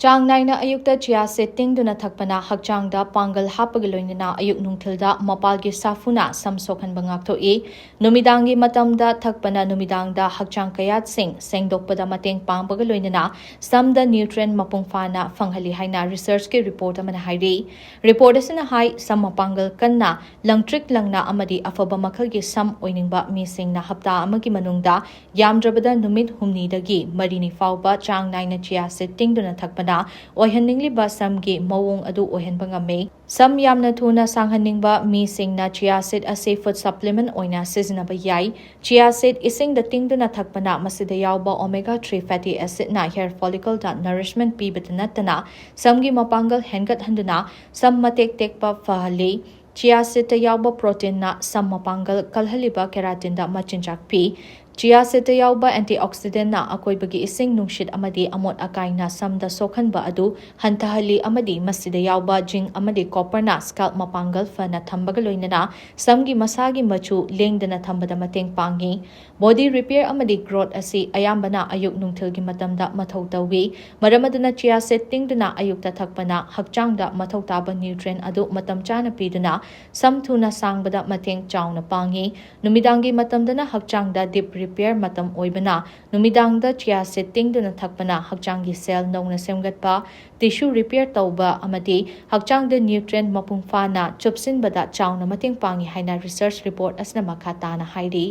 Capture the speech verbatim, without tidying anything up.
ꯆꯥꯡ ꯅꯥꯏꯅ ꯑꯌꯨꯛꯇ chia seed ꯇꯤꯡꯗꯨꯅ ꯊꯛꯄꯅ ꯍꯛꯆꯥꯡꯗ ꯄꯥꯡꯒꯜ ꯍꯥꯞꯄꯒ ꯂꯣꯏꯅꯅ ꯑꯌꯨꯛ ꯅꯨꯡꯊꯤꯜꯗ ꯃꯄꯥꯜꯒꯤ ꯁꯥꯐꯨꯅ ꯁꯝ ꯁꯣꯛꯍꯟꯕ ꯉꯥꯛꯊꯣꯛꯏ꯫ ꯅꯨꯃꯤꯗꯥꯡꯒꯤ ꯃꯇꯝꯗ ꯊꯛꯄꯅ ꯅꯨꯃꯤꯗꯥꯡꯗ ꯍꯛꯆꯥꯡ ꯀꯌꯥꯠꯁꯤꯡ ꯁꯦꯡꯗꯣꯛꯄꯗ ꯃꯇꯦꯡ ꯄꯥꯡꯕꯒ ꯂꯣꯏꯅꯅ ꯁꯝꯗ nutrient ꯃꯄꯨꯡ ꯐꯥꯅ ꯐꯪꯍꯜꯂꯤ ꯍꯥꯏꯅ researchꯀꯤ report ꯑꯃꯅ ꯍꯥꯏꯔꯤ꯫ Report ꯑꯁꯤꯅ ꯍꯥꯏ, ꯁꯝ ꯃꯄꯥꯡꯒꯜ ꯀꯟꯅ, ꯂꯪꯇ꯭ꯔꯤꯛ ꯂꯪꯅ ꯑꯃꯗꯤ ꯑꯐꯕ ꯃꯈꯜꯒꯤ ꯁꯝ ꯑꯣꯏꯅꯤꯡꯕ ꯃꯤꯁꯤꯡꯅ ꯍꯞꯇꯥ ꯑꯃꯒꯤ ꯃꯅꯨꯡꯗ ꯌꯥꯝꯗ꯭ꯔꯕꯗ ꯅꯨꯃꯤꯠ ꯍꯨꯝꯅꯤꯗꯒꯤ ꯃꯔꯤꯅꯤ ꯐꯥꯎꯕ ꯆꯥꯡ ꯅꯥꯏꯅ chia seed ꯇꯤꯡꯗꯨꯅ ꯊꯛꯄꯅ ꯑꯣꯏꯍꯟꯅꯤꯡꯂꯤꯕ ꯁꯝꯒꯤ ꯃꯑꯣꯡ ꯑꯗꯨ ꯑꯣꯏꯍꯟꯕ ꯉꯝꯃꯤ꯫ ꯁꯝ ꯌꯥꯝꯅ ꯊꯨꯅ ꯁꯥꯡꯍꯟꯅꯤꯡꯕ ꯃꯤꯁꯤꯡꯅ chia seed ꯑꯁꯤ food supplement ꯑꯣꯏꯅ ꯁꯤꯖꯤꯟꯅꯕ ꯌꯥꯏ꯫ Chia seed ꯏꯁꯤꯡꯗ ꯇꯤꯡꯗꯨꯅ ꯊꯛꯄꯅ ꯃꯁꯤꯗ ꯌꯥꯎꯕ omega three fatty acidꯅ hair follicleꯗ nourishment ꯄꯤꯕꯇ ꯅꯠꯇꯅ ꯁꯝꯒꯤ ꯃꯄꯥꯡꯒꯜ ꯍꯦꯟꯒꯠꯍꯟꯗꯨꯅ ꯁꯝ ꯃꯇꯦꯛ ꯇꯦꯛꯄ ꯐꯍꯜꯂꯤ꯫ Chia seedꯇ ꯌꯥꯎꯕ proteinꯅ ꯁꯝ ꯃꯄꯥꯡꯒꯜ ꯀꯜꯍꯜꯂꯤꯕ keratinꯗ ꯃꯆꯤꯟꯖꯥꯛ ꯄꯤ꯫ Chia seedꯇ ꯌꯥꯎꯕ antioxidantꯅ ꯑꯀꯣꯏꯕꯒꯤ ꯏꯁꯤꯡ, ꯅꯨꯡꯁꯤꯠ ꯑꯃꯗꯤ ꯑꯃꯣꯠ ꯑꯀꯥꯏꯅ ꯁꯝꯗ ꯁꯣꯛꯍꯟꯕ ꯑꯗꯨ ꯍꯟꯊꯍꯜꯂꯤ ꯑꯃꯗꯤ ꯃꯁꯤꯗ ꯌꯥꯎꯕ zinc ꯑꯃꯗꯤ copperꯅ scalp ꯃꯄꯥꯡꯒꯜ ꯐꯅ ꯊꯝꯕꯒ ꯂꯣꯏꯅꯅ ꯁꯝꯒꯤ ꯃꯁꯥꯒꯤ ꯃꯆꯨ ꯂꯦꯡꯗꯅ ꯊꯝꯕꯗ ꯃꯇꯦꯡ ꯄꯥꯡꯏ꯫ Body repair ꯑꯃꯗꯤ growth ꯑꯁꯤ ꯑꯌꯥꯝꯕꯅ ꯑꯌꯨꯛ ꯅꯨꯡꯊꯤꯜꯒꯤ ꯃꯇꯝꯗ ꯃꯊꯧ ꯇꯧꯏ꯫ ꯃꯔꯝ ꯑꯗꯨꯅ chia seed ꯇꯤꯡꯗꯨꯅ ꯑꯌꯨꯛꯇ ꯊꯛꯄꯅ ꯍꯛꯆꯥꯡꯗ ꯃꯊꯧ ꯇꯥꯕ nutrient ꯑꯗꯨ ꯃꯇꯝ ꯆꯥꯅ ꯄꯤꯗꯨꯅ ꯁꯝ ꯊꯨꯅ ꯁꯥꯡꯕꯗ ꯃꯇꯦꯡ ꯆꯥꯎꯅ ꯄꯥꯡꯏ꯫ ꯅꯨꯃꯤꯗꯥꯡꯒꯤ ꯃꯇꯝꯗꯅ ꯍꯛꯆꯥꯡꯗ deep repair ꯃꯇꯝ ꯑꯣꯏꯕꯅ ꯅꯨꯃꯤꯗꯥꯡꯗ chia seed ꯇꯤꯡꯗꯨꯅ ꯊꯛꯄꯅ ꯍꯛꯆꯥꯡꯒꯤ cell ꯅꯧꯅ ꯁꯦꯝꯒꯠꯄ, tissue repair ꯇꯧꯕ ꯑꯃꯗꯤ ꯍꯛꯆꯥꯡꯗ nutrient ꯃꯄꯨꯡ ꯐꯥꯅ ꯆꯨꯞꯁꯤꯟꯕꯗ ꯆꯥꯎꯅ ꯃꯇꯦꯡ ꯄꯥꯡꯏ ꯍꯥꯏꯅ research report ꯑꯁꯤꯅ ꯃꯈꯥ ꯇꯥꯅ ꯍꯥꯏꯔꯤ꯫